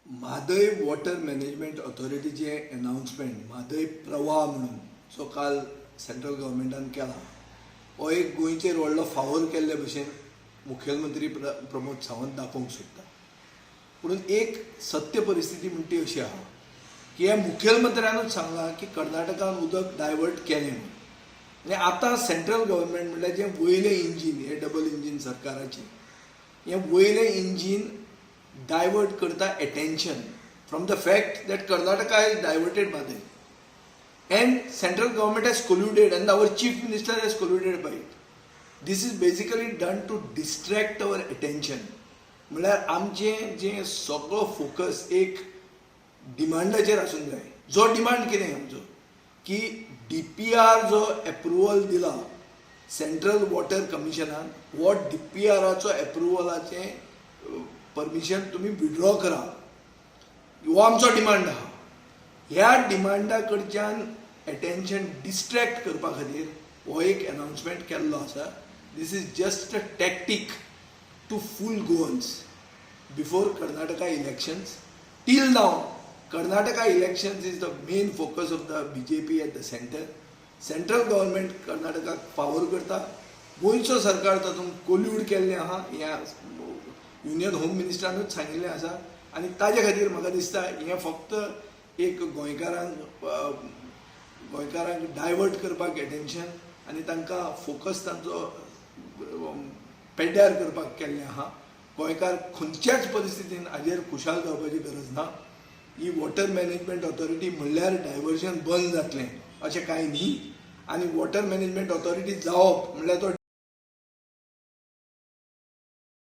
Mhadei water management ऑथॉरिटीचें एनावन्समेंट, Mhadei प्रवाह म्हणून जो काल सेंट्रल गव्हर्मेंटान केला, हो एक गोंयचेर व्हडलो फावोर केल्ले भशेन मुखेलमंत्री प्रमोद सावंत दाखोवंक सोदता. पूण एक सत्य परिस्थिती म्हणटा ती अशी आहा की ह्या मुखेलमंत्र्यानूच सांगलां की कर्नाटकान उदक डायवर्ट केलें म्हणून. आनी आतां सेंट्रल गव्हर्मेंट म्हणल्यार जें वयलें इंजीन, हें डबल इंजीन सरकाराचें, हें वयलें इंजीन डायवर्ट करता attention from the fact that Karnataka is diverted Mhadei and central government has colluded and our chief minister has colluded by it. This is basically done to distract our attention. म्हणल्यार आमचें जें सगळो focus एक डिमांडाचेर आसूंक जाय. जो demand कितें आमचो की डीपीआर जो एप्रुवल दिला सेंट्रल वॉटर कमिशनान, हो डीपीआराचो एप्रुवलाचें परमिशन तुमी विड्रॉ करा, हो आमचो डिमांड आहा. ह्या डिमांडा कडच्यान एटेन्शन डिस्ट्रॅक्ट करपा खातीर हो एक अनाउन्समेंट केल्लो आसा. This is just a tactic to fool Goans before Karnataka elections. Till now, Karnataka elections is the main focus of the BJP at the center. Central government कर्नाटकाक फावोर करता, गोंयचो सरकार तातूंत कोल्यूड केल्लें आहा, ह्या युनियन होम मिनिस्टरानूच सांगिल्लें आसा. आनी ताजे खातीर म्हाका दिसता हें फक्त एक गोंयकारांक डायवर्ट करपाक एटेन्शन आनी तांकां फोकस तांचो पेड्ड्यार करपाक केल्लें आहा. गोंयकार खंयच्याच परिस्थितीन हाजेर खुशाल जावपाची गरज ना. ही वॉटर मॅनेजमेंट ऑथॉरिटी म्हणल्यार डायवर्जन बंद जातलें अशें कांय न्ही आनी वॉटर मॅनेजमेंट ऑथॉरिटी जावप म्हणल्यार तो